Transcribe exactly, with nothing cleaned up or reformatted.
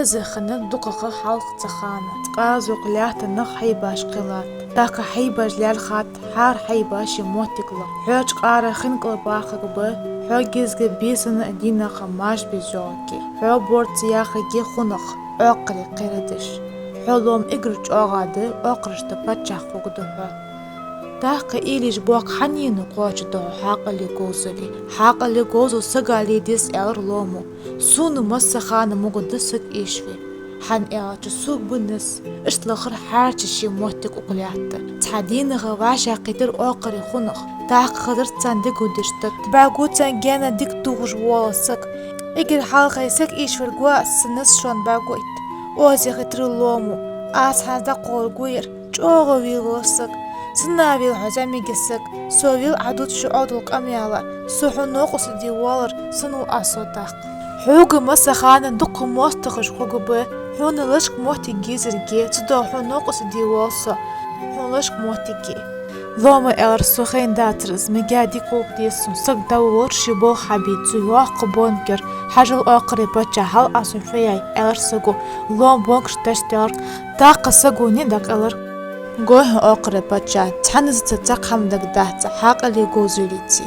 Из хиннад дукхагӀа хьалха цу хана. Цкъаза укх лаьттанах хьайбаш кхеллад. ТӀаккха хьайбаш лаьрхӀад, хӀара хьайбаша моттиг лу. Хьо чкъаьра хинкӀал бахаргба, хьо гизга бийсанна а дийнахьа а машбе йоагӀаргья. Хьо борз ца яхаргья хунах, Ӏоккхаре кхерадеш. Хьо лоам эггара чӀоагӀа да, Ӏоккхарашта паччахь хургда хьо. ТӀаккха уйла еш боккха хьанна кхоачаргда хьо, хьаькъале говзале? Хьаькъале говзал сага ле деза, аьлар лоамо. Сона массахана могаргда саг эшаве, хӀана аьлча сога ба низ. Иштта лахар хьарча ший моттиг укх лаьтта. Цхьан дийнахьа вӀашагӀкхийттар Ӏоккхаре хунах. ТӀаккха хазар царна дегадеш тӀа. БӀаргагу царна гаьна дика тохаш вола саг. Эггара хьалха саг эшавергва аз, са низ шоана бӀаргагойт, оза яхийтар лоамо. Аз хӀанз дӀакхоачаргва ер. ЧӀоагӀа вийлавар саг. Санна вийл хьо зӀамига саг. Со вийл Ӏа дувцача Ӏовдала къамаьла. Со хьона новкъостал де воаллар санна ва аз со тӀаккха. Хьога массахана дукха моастагӀаш хургба, хьона лачкъа моттиг езаргья, цудухьа хьона новкъостал де воалл со, хьона лачкъа моттиг я. Лоамо аьлар: со хайна дацар из, мегаргдий, гӀулакх де сона, саг дӀаволлар, ший болх хьабий цу йоккха бонкера. Хьажал, Ӏоккхаре паччахь, хьажал, аз хьона фу яьй, аьлар саго. Лоам бонкаш тӀа тӀаштелар. ТӀаккха саго ни дӀакъайлар. Гой хьона, Ӏоккхаре паччахь, цхьаннеца цхьаккха хӀама дагадац хьаькъале говзаллица.